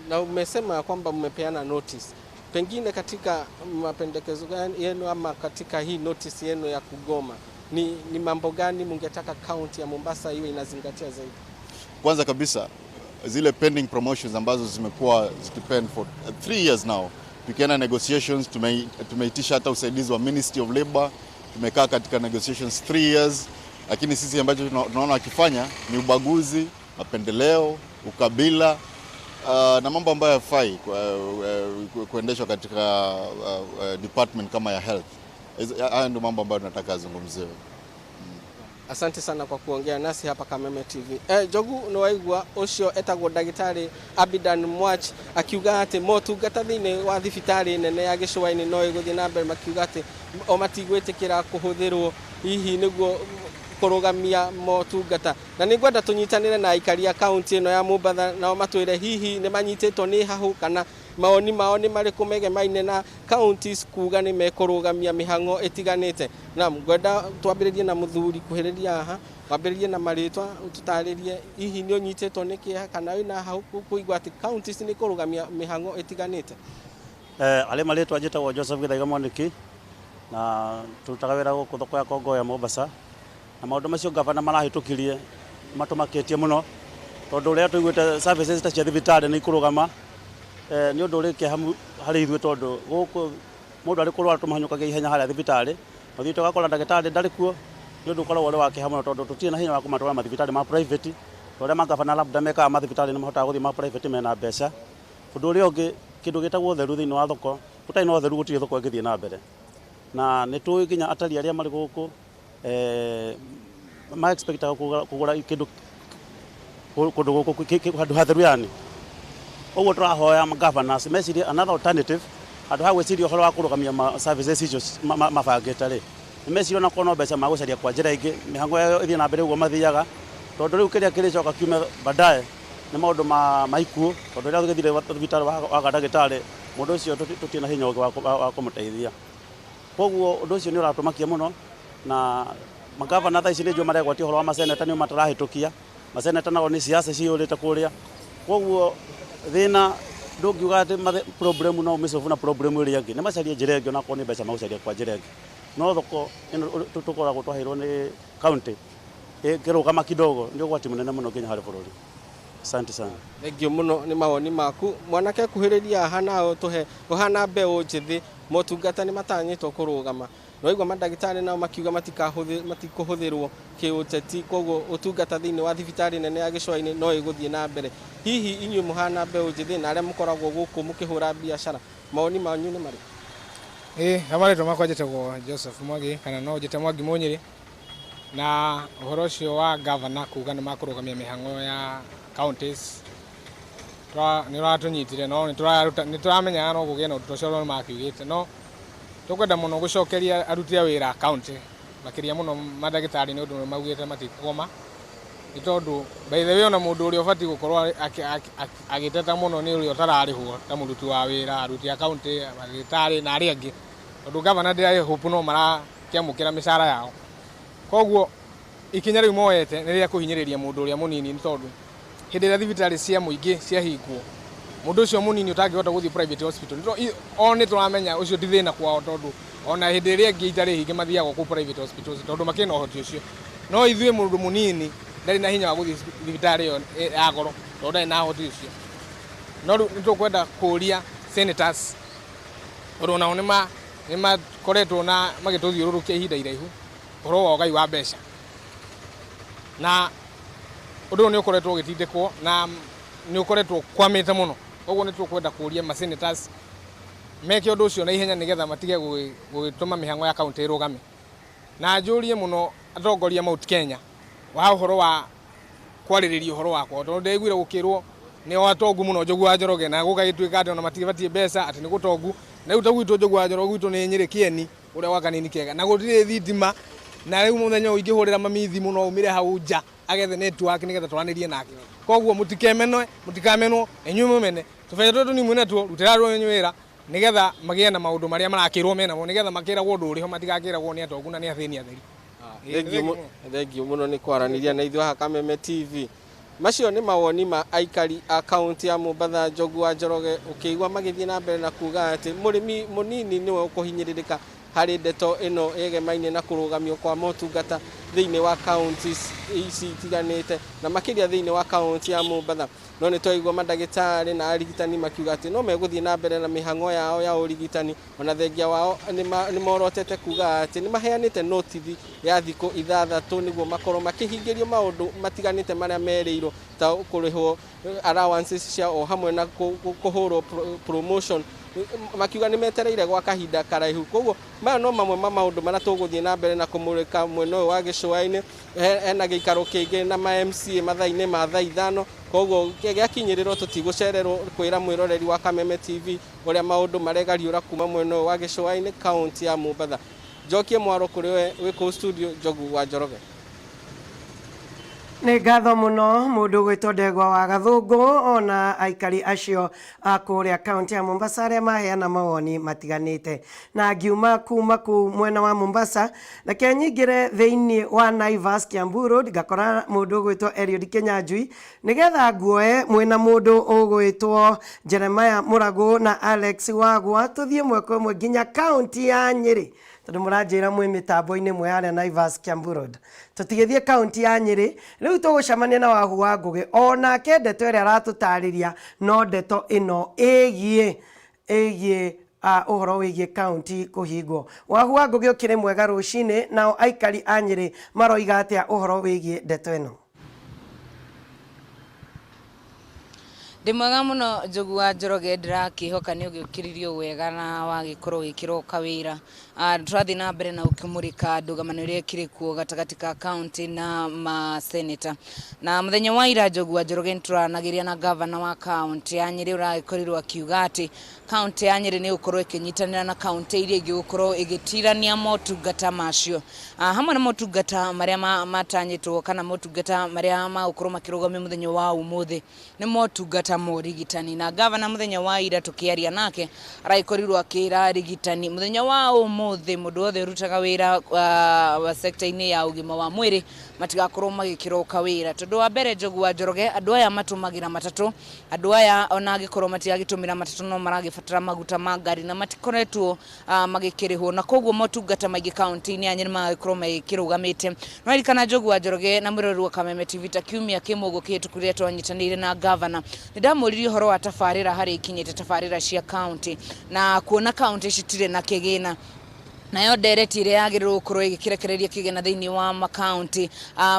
Na umesema kwamba mmepeana notice. Pengine katika mapendekezo yenu ama katika hii notice yenu ya kugoma, ni mambo gani mungetaka kaunti ya Mombasa iwe inazingatia zaidi? Kwanza kabisa zile pending promotions ambazo zimekuwa zikipend for 3 years now. Tukienda negotiations, tumeitisha hata usaidizi wa Ministry of Labor, tumekaa katika negotiations 3 years, lakini sisi ambacho tunaona wakifanya ni ubaguzi, mapendeleo, ukabila na mambo ambayo hayafai kuendeshwa katika department kama ya health. Haya ndio mambo ambayo tunataka azungumziwe. Asante sana kwa kuongea nasi hapa Kameme TV. Njogu nĩ waigua ũcio etagwo ndagĩtarĩ Abidan Mwach akiuga atĩ motungata thĩinĩ wa thibitarĩ nene ya gĩcũa-inĩ no ĩgũthiĩ na mbere, makiuga atĩ o matigwĩtĩkĩra kũhũthĩrwo hihi nĩguo kũrũgamia motungata. Na nĩ ngwenda tũnyitanĩre na aikari a kaunti ĩno ya Mombatha, nao matwĩre hihi nĩ manyitĩtwo nĩ hahũ kana maoni mao nĩ marĩkũ megemaine na counties kuga nĩ mekũrũgamia mĩhang'o ĩtiganĩte. Naam, ngwenda twambĩrĩrie na mũthuri kuhĩrĩria haha, wambĩrĩrie na marĩtwa ũtũtarĩrie hihi nĩ ũnyitĩtwo nĩ kĩeha kana wĩna hau kũigua atĩ counties nĩ kũrũgamia mĩhang'o ĩtiganĩte. Arĩ marĩtwa njĩtagwo Joseph Gĩthaiga Mwaniki na turutaga wĩra gũkũ thoko ya Kongoya Mombasa, na maũndũ macio gavana marahĩtũkirie matũmakĩtie mũno tondũ ũrĩa tũiguĩte services ta cia thibitarĩ nĩ ikũrũgama. Nĩ ũndũ ũrĩ kĩeha harĩ ithuĩ tondũ gũkũ mũndũ arĩ kũrwara tũmũhanyũkagia ihenya harĩa thibitarĩ, ũthiĩte ũgakora ndagĩtarĩ ndarĩ kuo. Nĩ ũndũ ũkoragwo ũrĩ wa kĩeha mũno tondũ tũtirĩ na hinya wa kũmatwara mathibitarĩ ma private, tondũ arĩa magavana labda mekaga mathibitarĩ nĩ mahotaga gũthiĩ ma private mena mbeca. Ũndũ ũrĩa ũngĩ, kĩndũ gĩtagwo ũtheru thĩinĩ wa thoko, gũtarĩ na ũtheru gũtirĩ thoko ĩngĩthiĩ na mbere. Na nĩ tũĩ nginya atari arĩa marĩ gũkũ, Ma expectaga kũgũra kĩndũ kũndũ gũkũ handũ hatheru yani. Ũguo tũrahoya governors mecirie another alternative handũ ha gwĩciria ũhoro wa kũrũgamia ma services icio mabangĩte rĩ, nĩ mecirie ona korwo no mbeca magũcaria kwa njĩra ĩngĩ, mĩhango yao ĩthiĩ na mbere ũguo mathiaga, tondũ rĩu kĩrĩa kĩrĩcoka kiume baadaye nĩ maũndũ ma ikuũ, tondũ rĩrĩa ũgĩthire thibitarĩ waga ndagĩtarĩ, mũndũ ũcio tũtirĩ na hinya ũngĩ wa kũmũteithia. Koguo ũndũ ũcio nĩ ũratũmakia mũno, na magavana thaa ici nĩ njũĩ maregwatia ũhoro wa maseneta nĩo matarahĩtũkia, maseneta nao nĩ siasa ciyũrĩte kũrĩa, koguo thĩna ndũngiuga atĩ problem no ũmĩsolve na problem ĩrĩa ĩngĩ, nĩ macarie njĩra ĩngĩ onakorwo nĩ mbeca magũcaria kwa njĩra ĩngĩ. No thoko ĩno tũkoragwo twaheirwo nĩ county ĩngĩrũgama kidogo nĩ ũgwati mũnene mũno nginya harĩ bũrũri. Asante sana. Thengiũ mũno nĩ mawoni maku. Mwanake kuhĩrĩria haha nawe ũtũhe ũhana mbeũ njĩthĩ motungata nĩ matanyĩtwo kũrũgama. Nĩwaigua mandagĩtarĩ nao makiuga matikũhũthĩrwo kĩũteti, koguo ũtungata thĩinĩ wa thibitarĩ nene ya gĩcũa-inĩ no ĩgũthiĩ na mbere. Hihi inyuĩ mũhana mbeũ njĩthĩ na arĩa mũkoragwo gũkũ mũkĩhũra biacara, mawoni manyu nĩ marĩkũ? Ĩĩ, ha marĩtwa makwa njĩtagwo Joseph Mwangi kana no njĩte Mwangi Mũnyĩrĩ, na ũhoro ũcio wa gavana kuga nĩ makũrũgamia mĩhang'o ya counties nĩ ũratũnyitire, no nĩ tũramenyaga no kũgĩe na ũndũ ũcio nĩ makiugĩte, no tũkwenda mũno gũcokeria aruti a wĩra a county makĩria mũno mandagĩtarĩ nĩ ũndũ nĩ maugĩte matikũgoma, nĩ tondũ by the way ona mũndũ ũrĩa ũbatiĩ gũkorwo agĩteta mũno nĩ ũrĩa ũtararĩhwo ta mũruti wa wĩra, aruti a county, mandagĩtarĩ na arĩa angĩ, tondũ gavana ndĩrarĩ hope no marakĩamũkĩra mĩcara yao. Koguo ikinya rĩu moete nĩ rĩa kũhinyĩrĩria mũndũ ũrĩa mũnini, nĩ tondũ hĩndĩ ĩrĩa thibitarĩ cia mũingĩ ciahingwo, mũndũ ũcio mũnini ũtangĩhota gũthiĩ private hospital, o nĩ tũramenya ũcio ti thĩna kwao, tondũ ona hĩndĩ ĩrĩa ĩngĩ itarĩ hinge mathiaga kũu private hospitals tondũ makĩrĩ na ũhoti ũcio. No ithuĩ mũndũ mũnini ndarĩ na hinya wa gũthiĩ thibitarĩ ĩyo ya goro tondũ ndarĩ na ũhoti ũcio. No rĩu nĩ tũkwenda kũria senators, tondũ onao nĩ makoretwo na magĩtũthiũrũrũkia ihinda iraihu ũhoro wa ũgai wa mbeca, na ũndũ ũyũ nĩ ũkoretwo ũgĩtindĩkwo na nĩ ũkoretwo ũkwamĩte mũno. Koguo nĩ tũkwenda kũria ma senators meke ũndũ ũcio na ihenya nĩgetha matige gũgĩtũma mĩhang'o ya county ĩrũgame. Na njũrie mũno atongoria Mount Kenya wa ũhoro wa kwarĩrĩria ũhoro wakwa, tondũ ndĩraiguire gũkĩrwo nĩ o atongu mũno Njogu wa Njoroge, na gũgagĩtuĩka atĩ ona matibatiĩ mbeca atĩ nĩ gũtongu. Na rĩu ta gwitũ Njogu wa Njoroge gwitũ nĩ Nyĩrĩ Kĩeni kũrĩa gwa Kanini Kega, na gũtirĩ thitima, na rĩu mũthenya ũyũ ingĩhũrĩra mami thimũ no aumire hau nja agethe network nĩgetha twaranĩrie nake. Koguo mũtikemenwe, mũtikamenwo, na inyuĩ mũmene tũbeca tũrĩa tũnini mwĩnatuo, rutĩra andũ anyu wĩra nĩgetha magĩe na maũndũ marĩa marakĩrwo menamo, nĩgetha makĩragwo ũndũ ũrĩho, matigakĩragwo nĩ atongu na nĩ athĩni atheri. Thengiũ mũno nĩ kwaranĩria na ithuĩ haha Kameme TV. Macio nĩ mawoni ma aikari a kaunti ya Mombatha Njogu wa Njoroge, ũkĩigua magĩthiĩ na mbere na kuga atĩ mũrĩmi mũnini nĩwe ũkũhinyĩrĩrĩka harĩ ndeto ĩno ĩgemaine na kũrũgamio kwa motungata thĩinĩ wa kaunti ici itiganĩte na makĩria thĩinĩ wa kaunti ya Mombatha. No nĩ twaigua mandagĩtarĩ na arigitani makiuga atĩ no megũthiĩ na mbere na mĩhang'o yao ya ũrigitani, ona thengia wao nĩ morotete kuga atĩ nĩ maheanĩte notithi ya thikũ 6 nĩguo makorwo makĩhingĩrio maũndũ matiganĩte marĩa merĩirwo ta kũrĩhwo allowances cia o hamwe na kũhũrwo promotion, makiuga nĩ metereire gwa kahinda karaihu. Koguo maya no mamwe ma maũndũ marĩa tũgũthiĩ na mbere na kũmũrĩka mwena ũyũ wa gĩcũa-inĩ. Hena gĩikaro kĩngĩ na ma MCA mathaa-inĩ ma thaa 5, koguo gĩakinyĩrĩrwo tũtigũcererwo kwĩra mwĩroreri wa Kameme TV ũrĩa maũndũ maregariũra kuma mwena ũyũ wa gĩcũa-inĩ kaunti ya Mombatha. Njokie mwaro kũrĩ we wĩ kũu studio Njogu wa Njoroge. Nĩ ngatho mũno mũndũ ũgwĩtwo Ndegwa wa Gathũngũ ona aikari acio a kũrĩa kaunti ya Mombasa arĩa maheana mawoni matiganĩte. Na ngiuma kuma kũu mwena wa Mombasa, reke nyingĩre thĩinĩ wa Naivas Kiambu Road ngakora mũndũ ũgwĩtwo Eliud Kinyanjui nĩgetha nguoe mwĩna mũndũ ũgwĩtwo Jeremiah Mũragũ na Alex Wagwa tũthiĩ ĩmwe kwa ĩmwe nginya kaunti ya Nyĩrĩ, tondũ mũranjĩra mwĩ mĩtambo-inĩ ĩmwe harĩa Naivas Kiambu Road. Tũtigĩthiĩ kaunti ya Nyĩrĩ, rĩu tũgũcemania na Wahu wa Ngũgĩ, onake ndeto ĩrĩa aratũtarĩria no ndeto ĩno ĩgiĩ ĩgiĩ ũhoro wĩgiĩ kaunti kũhingwo. Wahu wa Ngũgĩ ũkĩrĩ mwega rũcinĩ, nao aikari a Nyĩrĩ maroiga atĩa ũhoro wĩgiĩ ndeto ĩno? Ndĩ mwega mũno Njogu wa Njoroge, ndĩrakĩhoka nĩ ũgĩũkĩririo wega na wagĩkorwo ũgĩkĩroka wĩra. Tũrathiĩ na mbere na gũkĩmũrĩka ndũgamano ĩrĩa ĩkĩrĩ kuo gatagatĩ ka kaunti na maseneta. Na mũthenya wa ira Njogu wa Njoroge nĩtũranagĩria na gavana wa kaunti ya Nyĩrĩ ũragĩkorirwo akiuga atĩ kaunti ya Nyĩrĩ nĩ ĩgũkorwo ĩkĩnyitanĩra na kaunti iria ingĩ gũkorwo ĩgĩtirania motungata macio. Hamwe na motungata marĩa matanyĩtwo kana motungata marĩa magũkorwo makĩrũgamio mũthenya wa ũmũthĩ nĩ motungata ma ũrigitani. Na gavana mũthenya wa ira tũkĩaria nake aragĩkorirwo akĩra arigitani mũthenya wa ũmũthĩ mũndũ wothe ũrutaga wĩra wa sector-inĩ ya ũgima wa mwĩrĩ matigakorwo magĩkĩroka wĩra. Tondũ wa mbere Njogu wa Njoroge, andũ aya matũmagĩra matatũ, andũ aya ona angĩkorwo matiragĩtũmĩra matatũ no maragĩbatara maguta ma ngari na matikoretwo magĩkĩrĩhwo, na koguo motungata maingĩ kaunti-inĩ ya Nyĩrĩ magagĩkorwo magĩkĩrũgamĩte. No ririkana Njogu wa Njoroge na mwĩroreri wa Kameme TV ta kiumia kĩmwe ũguo kĩhĩtũku rĩrĩa twanyitanĩire na gavana, nĩ ndamũririe ũhoro wa tabarĩra harĩa ikinyĩte tabarĩra cia kaunti na kuona kaunti citirĩ na kĩgĩna. Nayo ndereti ĩrĩa yagĩrĩirwo gũkorwo ĩgĩkĩrekereria kĩgĩna thĩinĩ wa makaunti,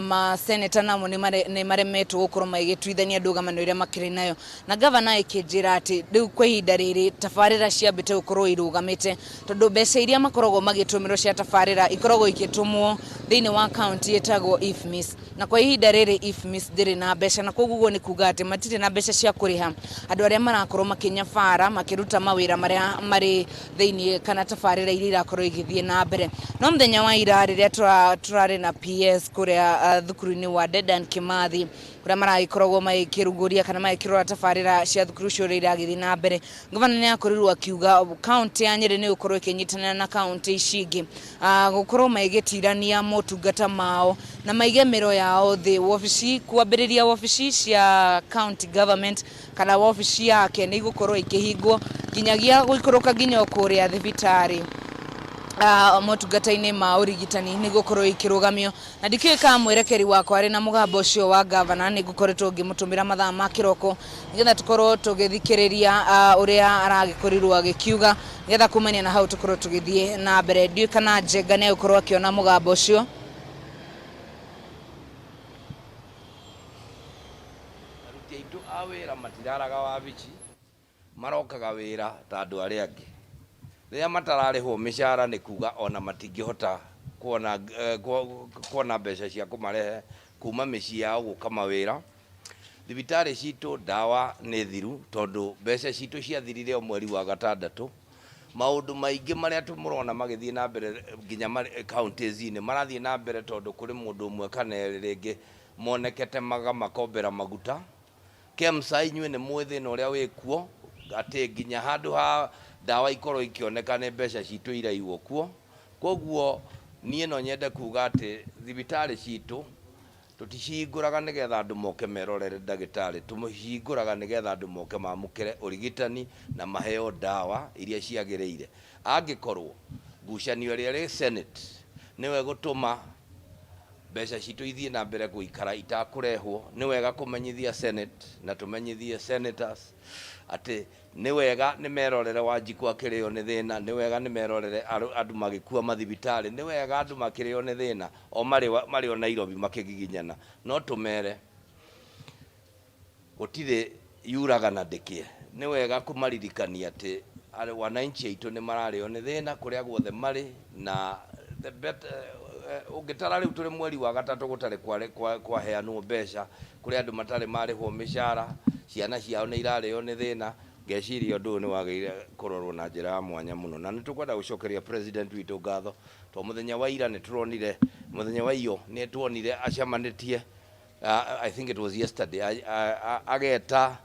maseneta namo nĩ maremetwo gũkorwo magĩgĩtuithania ndũgamano ĩrĩa makĩrĩ nayo. Na gavana ĩkĩnjĩra atĩ rĩu kwa ihinda rĩrĩ tabarĩra ciambĩte gũkorwo irũgamĩte tondũ mbeca iria makoragwo magĩtũmĩrwo cia tabarĩra ikoragwo igĩtũmwo thĩinĩ wa kaunti ĩtagwo IFMIS, na kwa ihinda rĩrĩ IFMIS ndĩrĩ na mbeca, na koguo ũguo nĩ kuga atĩ matirĩ na mbeca cia kũrĩha andũ arĩa marakorwo makĩnyabara makĩruta mawĩra marĩa marĩ thĩinĩ kana tabarĩra iria irakorwo igĩthiĩ na mbere. No mũthenya wa ira rĩrĩa tũrarĩ na PS kũrĩa thukuru-inĩ wa Dedan Kimathi kũrĩa maragĩkoragwo magĩkĩrugũria kana magĩkĩrora tabarĩra cia thukuru ũcio ũrĩa iragĩthiĩ na mbere, gavana nĩ akorirwo akiuga kaunti ya Nyĩrĩ nĩ gũkorwo ĩkĩnyitanĩra na kaunti ici ingĩ gũkorwo magĩgĩtirania motungata mao na maige mĩro yao thĩ. Wabici kwambĩrĩria wabici cia county government kana wabici yake nĩ igũkorwo ikĩhingwo nginyagia gũikũrũka nginya o kũrĩa thibitarĩ. Motungata-inĩ ma ũrigitani nĩ gũkorwo ikĩrũgamio. Na ndikĩũĩ kana mwerekeri wakwa arĩ na mũgambo ũcio wa gavana, nĩ ngũkoretwo ngĩmũtũmĩra mathaa ma kĩroko nĩgetha tũkorwo tũgĩthikĩrĩria ũrĩa aragĩkorirwo agĩkiuga, nĩgetha kumania na hau tũkorwo tũgĩthiĩ na mbere. Ndiũĩ kana Njenga nĩ egũkorwo akĩona mũgambo ũcio. Aruti aitũ a wĩra matiraraga wabici, marokaga wĩra ta andũ arĩa angĩ. Rĩrĩa matararĩhwo mĩcara nĩ kuga ona matingĩhota kuona mbeca cia kũmarehe kuma mĩciĩ yao gũka mawĩra. Thibitarĩ citũ ndawa nĩ thiru tondũ mbeca citũ ciathirire o mweri wa gatandatũ. Maũndũ maingĩ marĩa tũmũrona magĩthiĩ na mbere nginya counties-inĩ marathiĩ na mbere tondũ kũrĩ mũndũ ũmwe kana erĩ rĩngĩ monekete magamakombera maguta. KEMSA inyuĩ nĩ mũĩ thĩna ũrĩa wĩkuo atĩ nginya handũ ha ndawa ikorwo ikĩoneka nĩ mbeca citũ iraiywo kuo. Koguo niĩ no nyende kuga atĩ thibitarĩ citũ tũticihingũraga nĩgetha andũ moke merorere ndagĩtarĩ, tũcihingũraga nĩgetha andũ moke mamũkĩre ũrigitani na maheo ndawa iria ciagĩrĩire. Angĩkorwo ngucanio ĩrĩa ĩrĩ Senate nĩwe gũtũma mbeca citũ ithiĩ na mbere gũikara itakũrehwo, nĩ wega kũmenyithia Senate na tũmenyithie senators atĩ nĩ wega nĩ merorere Wanjikũ akĩrĩo nĩ thĩna, nĩ wega nĩ merorere andũ magĩkua mathibitarĩ, nĩ wega andũ makĩrĩo nĩ thĩna o marĩ o Nairobi makĩgiginyana. No tũmere gũtirĩ yuraga na ndĩkĩe. Nĩ wega kũmaririkania atĩ wananchi aitũ nĩ mararĩo nĩ thĩna kũrĩa guothe marĩ, na the better, ũngĩtara rĩu tũrĩ mweri wa gatatũ gũtarĩ kwaheanwo mbeca, kũrĩ andũ matarĩ marĩhwo mĩcara, ciana ciao nĩ irarĩo nĩ thĩna. Ngeciria ũndũ ũyũ nĩ wagĩrĩire kũrorwo na njĩra ya mwanya mũno, na nĩ tũkwenda gũcokeria president witũ ngatho tondũ mũthenya wa ira nĩ tũronire, mũthenya wa iyo nĩ tuonire acemanĩtie, I think it was yesterday, ageta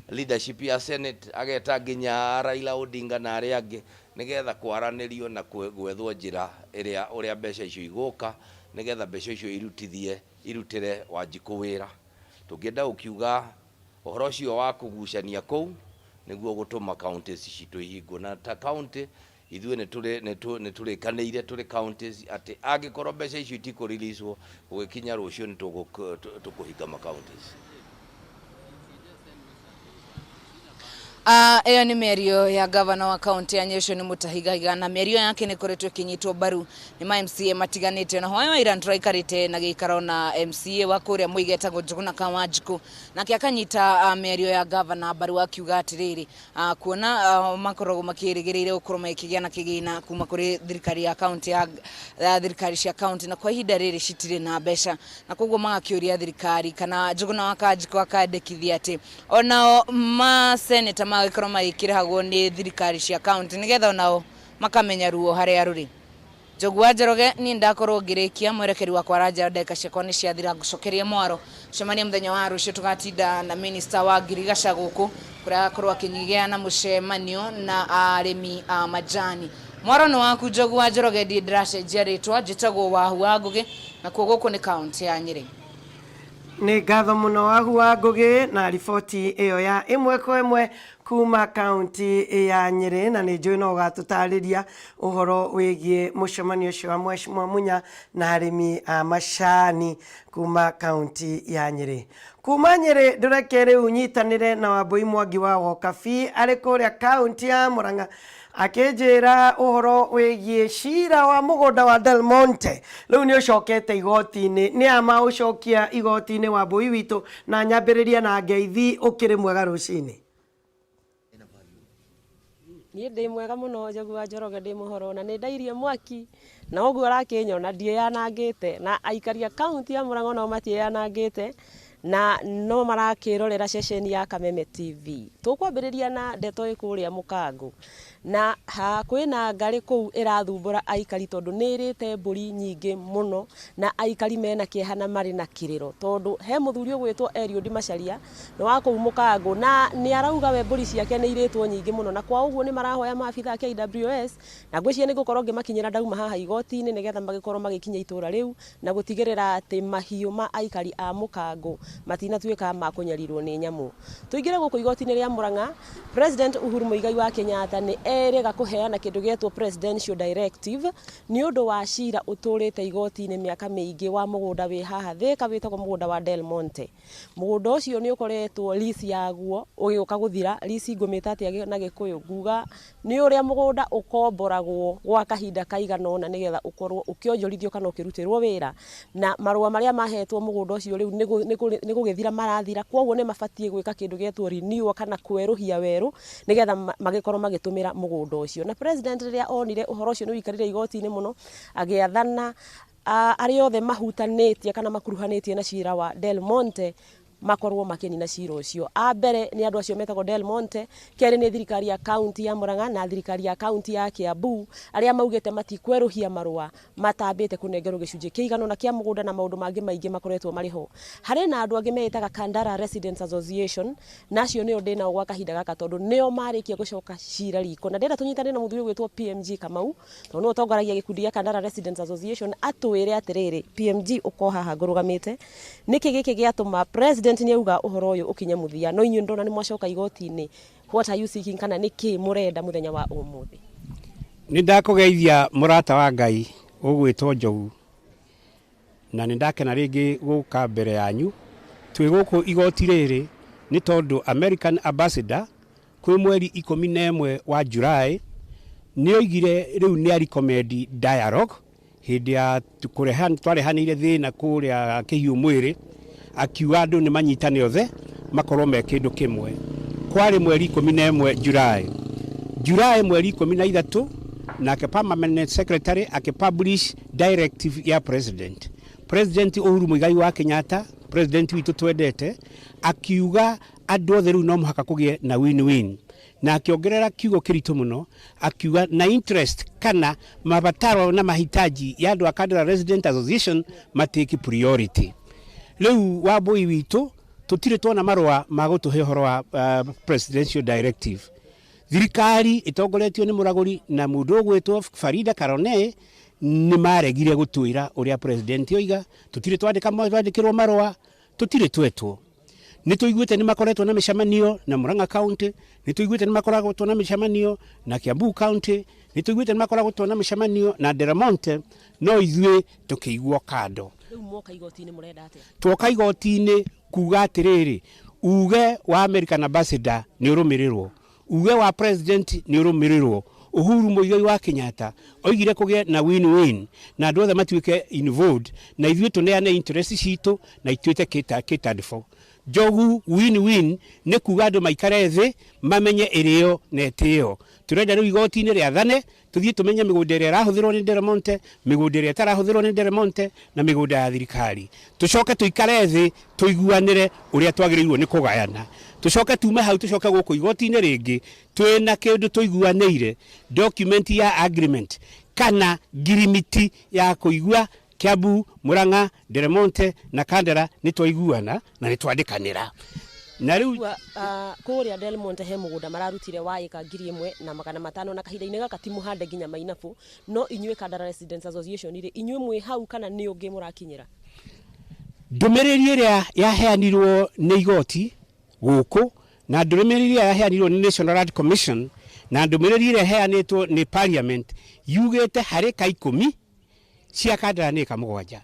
leadership ya Senate, ageta nginya Raila Odinga na arĩa angĩ nĩgetha kwaranĩrio na gwethwo njĩra ĩrĩa ũrĩa mbeca icio igũka, nĩgetha mbeca icio irutĩre Wanjikũ wĩra. Tũngĩenda gũkiuga ũhoro ũcio wa kũgucania kũu nĩguo gũtũma counties citũ ihingwo, na ta county ithuĩ nĩ tũrĩkanĩire tũrĩ counties atĩ angĩkorwo mbeca icio itikũreleaswo gũgĩkinya rũciũ nĩ tũkũhinga ma counties. Ĩyo nĩ mĩario ya gavana wa kaunti ya Nyeri ũcio nĩ Mutahi Kahiga, na mĩario yake nĩ ĩkoretwo ĩkĩnyitwo mbaru nĩ ma MCA matiganĩte. Ona hwaĩ wa ira nĩtũraikarĩte na gĩikaro na MCA wa kũrĩa Mũiga etagwo Njuguna Kawanjikũ, nake akanyita mĩario ya gavana mbaru akiuga atĩrĩrĩ, kuona makoragwo makĩrĩgĩrĩire gũkorwo magĩkĩgĩa na kĩgĩna kuma kũrĩ thirikari ya kaunti ya thirikari cia kaunti, na kwa ihinda rĩrĩ citirĩ na mbeca, na koguo magakĩũria thirikari kana Njuguna wa Kawanjikũ akandĩkithia atĩ onao maseneta magĩkorwo magĩkĩrĩhagwo nĩ thirikari cia kaunti nĩgetha onao makamenya ruo harĩa rũrĩ. Njogu wa Njoroge, niĩ ndakorwo ngĩrĩkia mwerekeri wakwa aranjĩra ndagĩka ciakwa nĩ ciathira, ngũcokeria mwaro cemania mũthenya wa rũciũ tũgatinda na minister wa ngirigaca gũkũ kũrĩa agakorwo akĩgĩa na mũcemanio na arĩmi a majani. Mwaro nĩ waku Njogu wa Njoroge, ndiĩ ndĩracenjia rĩtwa, njĩtagwo Wahu wa Ngũgĩ, nakuo gũkũ nĩ kaunti ya Nyĩrĩ. Nĩ ngatho mũno Wahu wa Ngũgĩ na riboti ĩyo ya ĩmwe kwa ĩmwe kuma kaunti ya Nyĩrĩ, na nĩ njũĩ no ũgatũtarĩria ũhoro wĩgiĩ mũcemanio ũcio wa Mheshimiwa Munya na arĩmi a macani kuma kaunti ya Nyĩrĩ. Kuma Nyĩrĩ ndũreke rĩu nyitanĩre na Wambui Mwangi wa Wokabi arĩ kũrĩa kaunti ya Murang'a akĩnjĩra ũhoro wĩgiĩ cira wa mũgũnda wa Del Monte rĩu nĩ ũcokete igoti-inĩ. Nĩ a maũcokia igoti-inĩ Wambui witũ, na nyambĩrĩria na ngeithi, ũkĩrĩ mwega rũcinĩ? Niĩ ndĩ mwega mũno Njogu wa Njoroge, ndĩ mũhoro na nĩ ndairie mwaki na ũguo ũrakĩnyona ndiĩyanangĩte, na aikari a kaunti ya Murang'a onao matiĩyanangĩte na no marakĩrorera ceceni ya Kameme TV. Tũkwambĩrĩria na ndeto ĩ kũrĩa Mũkango, na kwĩna ngarĩ kũu ĩrathumbũra aikari tondũ nĩ ĩrĩte mbũri nyingĩ mũno, na aikari mena kĩeha na marĩ na kĩrĩro tondũ he mũthuri ũgwĩtwo Eliud Macharia nĩ wa kũu Mũkango, na nĩ arauga we mbũri ciake nĩ irĩtwo nyingĩ mũno, na kwa ũguo nĩ marahoya maabitha a KWS, na ngwĩciria nĩ ngũkorwo ngĩmakinyĩra ndauma haha igoti-inĩ nĩgetha magĩkorwo magĩkinya itũra rĩu na gũtigĩrĩra atĩ mahiũ ma aikari a Mũkango matinatuĩka ma kũnyarirwo nĩ nyamũ. Tũingĩre gũkũ igoti-inĩ rĩa Murang'a, President Uhuru Muigai wa Kenyatta nĩ erĩga kũheana kĩndũ gĩetwo Presidential Directive nĩ ũndũ wa cira ũtũrĩte igoti-inĩ mĩaka mĩingĩ wa mũgũnda wĩ haha Thika wĩtagwo mũgũnda wa Del Monte. Mũgũnda ũcio nĩ ũkoretwo lease yaguo ũgĩũka gũthira, lease ngũmĩta atĩa na Gĩkũyũ, nguga nĩ ũrĩa mũgũnda ũkomboragwo gwa kahinda kaigana ũna nĩgetha ũkorwo ũkĩonjorithio kana ũkĩrutĩrwo wĩra, na marũa marĩa mahetwo mũgũnda ũcio rĩu nĩ gũgĩthira marathira, koguo nĩ mabatiĩ gwĩka kĩndũ gĩetwo renewal kana kwerũhia werũ nĩgetha magĩkorwo magĩtũmĩra mũgũnda ũcio. Na president rĩrĩa onire ũhoro ũcio nĩ ũikarire igoti-inĩ mũno, agĩathana arĩa othe mahutanĩtie kana makuruhanĩtie na cira wa Del Monte makorwo makĩnina cira ũcio. A mbere nĩ andũ acio metagwo Del Monte, kerĩ nĩ thirikari ya kaunti ya Murang'a na thirikari ya kaunti ya Kiambu, arĩa maugĩte matikwerũhia marũa matambĩte kũnengerwo gĩcunjĩ kĩigana ũna kĩa mũgũnda na maũndũ mangĩ maingĩ makoretwo marĩ ho. Harĩ na andũ angĩ meĩtaga Kandara Residents Association, na acio nĩo ndĩ nao gwa kahinda gaka tondũ nĩo marĩkia gũcoka cira riko, na ndĩrenda tũnyitane na mũthuri ũgwĩtwo PMG Kamau tondũ nĩwe ũtongoragia gĩkundi gĩa Kandara Residents Association, atwĩre atĩrĩrĩ, PMG ũko haha ngũrũgamĩte, nĩkĩ gĩkĩ gĩatũma president nĩ auga ũhoro ũyũ ũkinye mũthia, no inyuĩ ndona nĩ mwacoka igoti-inĩ, what are you seeking, kana nĩkĩ mũrenda mũthenya wa ũmũthĩ? Nĩ ndakũgeithia mũrata wa Ngai ũgwĩtwo Njogu, na nĩ ndakena rĩngĩ gũka mbere yanyu. Twĩ gũkũ igoti rĩrĩ nĩ tondũ American Ambassador kwĩ mweri 11 wa July nĩ oigire rĩu nĩ a recommend dialogue hĩndĩ ya twarehanĩire thĩna kũrĩa kĩhiũ mwĩrĩ, akiuga andũ nĩ manyitane othe makorwo me kĩndũ kĩmwe. Kwarĩ mweri 11 July. July mweri 13 nake permanent secretary akĩpublish directive ya president. President Uhuru Muigai wa Kenyatta, president witũ twendete, akiuga andũ othe rĩu no mũhaka kũgĩe na win-win, na akĩongerera kiugo kĩritũ mũno, akiuga na interest kana mabataro na mahitaji ya andũ a Kandara Resident Association matake priority. Rĩu Wambui witũ tũtirĩ tuona marũa ma gũtũhe ũhoro wa presidential directive. Thirikari ĩtongoretio nĩ mũragũri na mũndũ ũgwĩtwo Farida Karone nĩ maregire gũtwĩra ũrĩa president oiga. Tũtirĩ twandĩkĩrwo marũa, tũtirĩ twetwo. Nĩ tũiguĩte nĩ makoretwo na mĩcemanio na Murang'a County, nĩ tũiguĩte nĩ makoretwo na mĩcemanio na Kiambu County, nĩ tũiguĩte nĩ makoretwo na mĩcemanio na Del Monte, no ithuĩ tũkĩiguo kando. Rĩu mwoka igoti-inĩ mũrenda atĩa? Twoka igoti-inĩ kuga atĩrĩrĩ, uge wa American Ambassador nĩ ũrũmĩrĩrwo. Uge wa president nĩ ũrũmĩrĩrwo. Uhuru Muigai wa Kenyatta oigire kũgĩe na win-win na andũ othe matuĩke involved na ithuĩ tũneane interest citũ na ituĩte catered for. Njogu win-win nĩ kuga andũ maikare thĩ mamenye ĩrĩo na ĩtĩo. Tũrenda rĩu igoti-inĩ rĩathane tũthiĩ tũmenye mĩgũnda ĩrĩa ĩrahũthĩrwo nĩ Del Monte, mĩgũnda ĩrĩa ĩtarahũthĩrwo nĩ Del Monte na mĩgũnda ya thirikari. Tũcoke tũikare thĩ tũiguanĩre ũrĩa twagĩrĩirwo nĩ kũgayana. Tũcoke tume hau tũcoke gũkũ igoti-inĩ rĩngĩ twĩna kĩndũ tũiguanĩire, document ya agreement kana ngirimiti ya kũigua Kiambu, Murang'a, Del Monte na Kandara nĩ twaiguana na nĩ twandĩkanĩra. Na rĩu Kũrĩa Del Monte he mũgũnda mararutire wa ĩka 1500 na kahinda-inĩ gaka ti mũhande nginya mainabu, no inyuĩ Kandara Residents Association rĩ, inyuĩ mwĩ hau kana nĩ ũngĩ mũrakinyĩra? Ndũmĩrĩri ĩrĩa yaheanirwo nĩ igoti gũkũ na ndũmĩrĩri ĩrĩa yaheanirwo nĩ National Land Commission na ndũmĩrĩri ĩrĩa ĩheanĩtwo nĩ Parliament yugĩte harĩ ĩka 10 cia Kandara nĩ ĩka 7,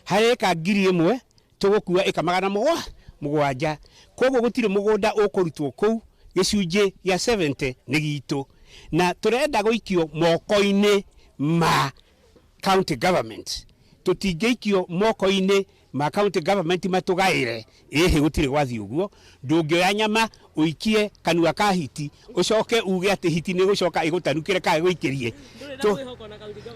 harĩ ĩka 1000 tũgũkua ĩka 700. Koguo gũtirĩ mũgũnda ũkũrutwo kũu, gĩcunjĩ gĩa 70 nĩ gitũ, na tũrenda gũikio moko-inĩ ma county government. Tũtingĩikio moko-inĩ ma county government matũgaĩre, ĩhĩ gũtirĩ gwathiĩ ũguo. Ndũngĩoya nyama ũikie kanua ka hiti ũcoke uge atĩ hiti nĩ gũcoka ĩgũtanukĩre kana ĩgũikĩrie.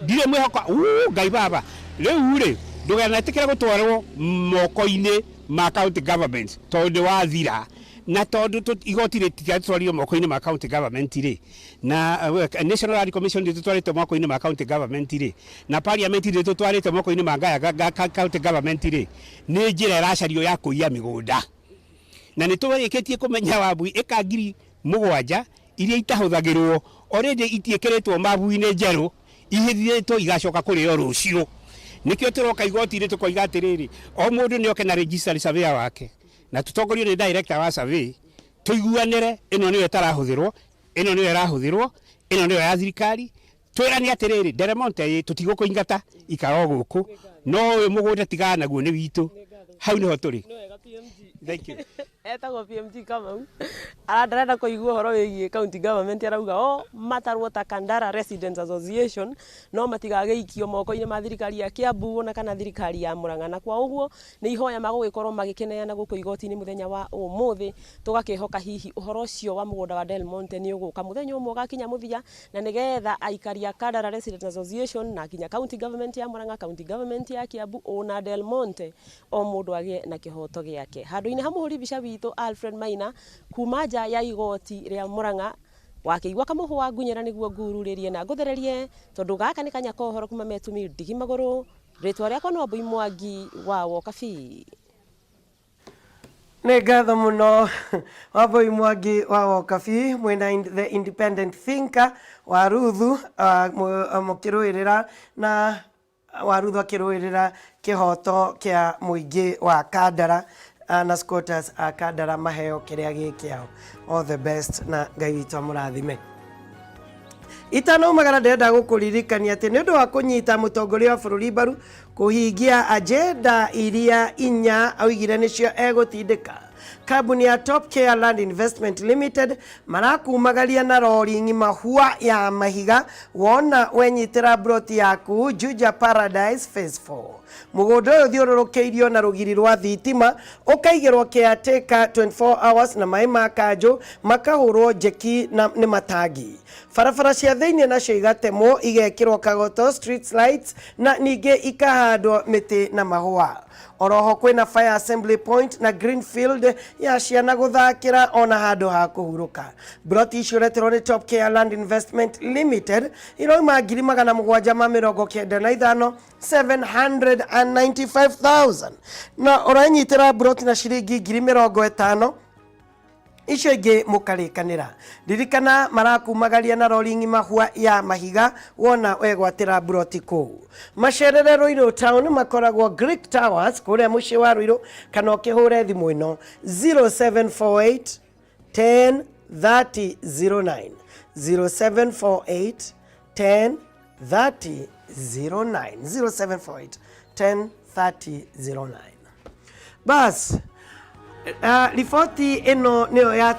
Ndirĩ mwĩhoko, Ngai baba. Rĩu rĩ, ndũganetĩkĩre gũtwarwo moko-inĩ ma county government tondũ nĩ wathira. Na tondũ igoti rĩtigatwarirwo moko-inĩ ma county government rĩ, na National Land Commission rĩtũtwarĩte moko-inĩ ma county government rĩ, na parliament rĩtũtwarĩte moko-inĩ ma county government rĩ, nĩ njĩra ĩracario ya kũiya mĩgũnda. Na nĩ tũrĩkĩtie kũmenya Wambui ĩka 7,000 iria itahũthagĩrwo already itiĩkĩrĩtwo mabu-inĩ njerũ, ihithĩtwo igacoka kũrĩo rũciũ. Nĩkĩo tũroka igoti-inĩ tũkoiga atĩrĩrĩ, o mũndũ nĩ oke na registered surveyor wake, na tũtongorio nĩ director wa survey, tũiguanĩre ĩno nĩyo ĩtarahũthĩrwo, ĩno nĩyo ĩrahũthĩrwo, ĩno nĩyo ya thirikari. Twĩrane atĩrĩrĩ, Del Monte ĩ tũtigũkũingata, ikara o gũkũ, no ũyũ mũgũnda tigana naguo nĩ witũ. Hau nĩho tũrĩ. Thank you. Etagwo PMG Kamau. Ndarenda kũigua ũhoro wĩgiĩ county government, arauga o matarwo ta Kandara Residents Association no matigagĩikio moko-inĩ ma thirikari ya Kiambu ona kana thirikari ya Murang'a, na kwa ũguo nĩ ihoya magũgĩkorwo magĩkĩneana gũkũ igoti-inĩ mũthenya wa ũmũthĩ. Tũgakĩhoka hihi ũhoro ũcio wa mũgũnda wa Del Monte nĩ ũgũka mũthenya ũmwe ũgakinya mũthia, na nĩgetha aikari a Kandara Residents Association na nginya county government ya Murang'a, county government ya Kiambu ona Del Monte, o mũndũ agĩe na kĩhoto gĩake. Handũ-inĩ ha mũhũri mbica witũ Alfred Maina kuma nja ya igoti rĩa Murang'a, wakĩigua kamũhwa ngunyĩra nĩguo ngururĩrie na ngũthererie, tondũ gaka nĩ kanya ka ũhoro kuma metumi ndigi magũrũ. Rĩtwa rĩakwa nĩ Wambui Mwangi wa Wokabi. Nĩ ngatho mũno Wambui Mwangi wa Wokabi, mwĩna the independent thinker wa Ruthu, mũkĩrũĩrĩra na Waruthu akĩrũĩrĩra kĩhoto kĩa mũingĩ wa Kandara na squatters a Kandara maheo kĩrĩa gĩ kĩao. All the best na Ngai witũ amũrathime. Itanaumagara ndĩrenda gũkũririkania atĩ nĩ ũndũ wa kũnyita mũtongoria wa bũrũri mbaru kũhingia agenda iria inya oigire nĩcio egũtindĩka, kambuni ya Top Care Land Investment Limited marakumagaria na rori ng'ima hua ya mahiga wona wenyitĩra broti yaku Juja Paradise Phase 4. Mũgũnda ũyũ ũthiũrũrũkĩirio na rũgiri rwa thitima, ũkaigĩrwo caretaker 24 hours na maĩ ma kanjũ makahũrwo njeki na nĩ matangi. Barabara cia thĩinĩ nacio igatemwo igekĩrwo kagoto street lights na ningĩ ikahandwo mĩtĩ na mahũa. Oroho kwĩna fire assembly point na green field ya ciana gũthakĩra ona handũ ha kũhurũka. Broti icio ũreterwo nĩ Top Care Land Investment Limited iroima 795,000 795,000 na ũrenyitĩra broti na ciringi 50,000, icio ingĩ mũkarĩkanĩra. Ririkana marakumagaria na rori ng'ima hua ya mahiga wona wegwatĩra broti kũu. Macerere Ruiru Town, makoragwo Greek Towers kũrĩa mũciĩ wa Ruiru, kana ũkĩhũre thimũ ĩno 0748 10 30 09, 0748 10 30 09, 0748 10 30 09. Bas, riboti ĩno nĩyo ya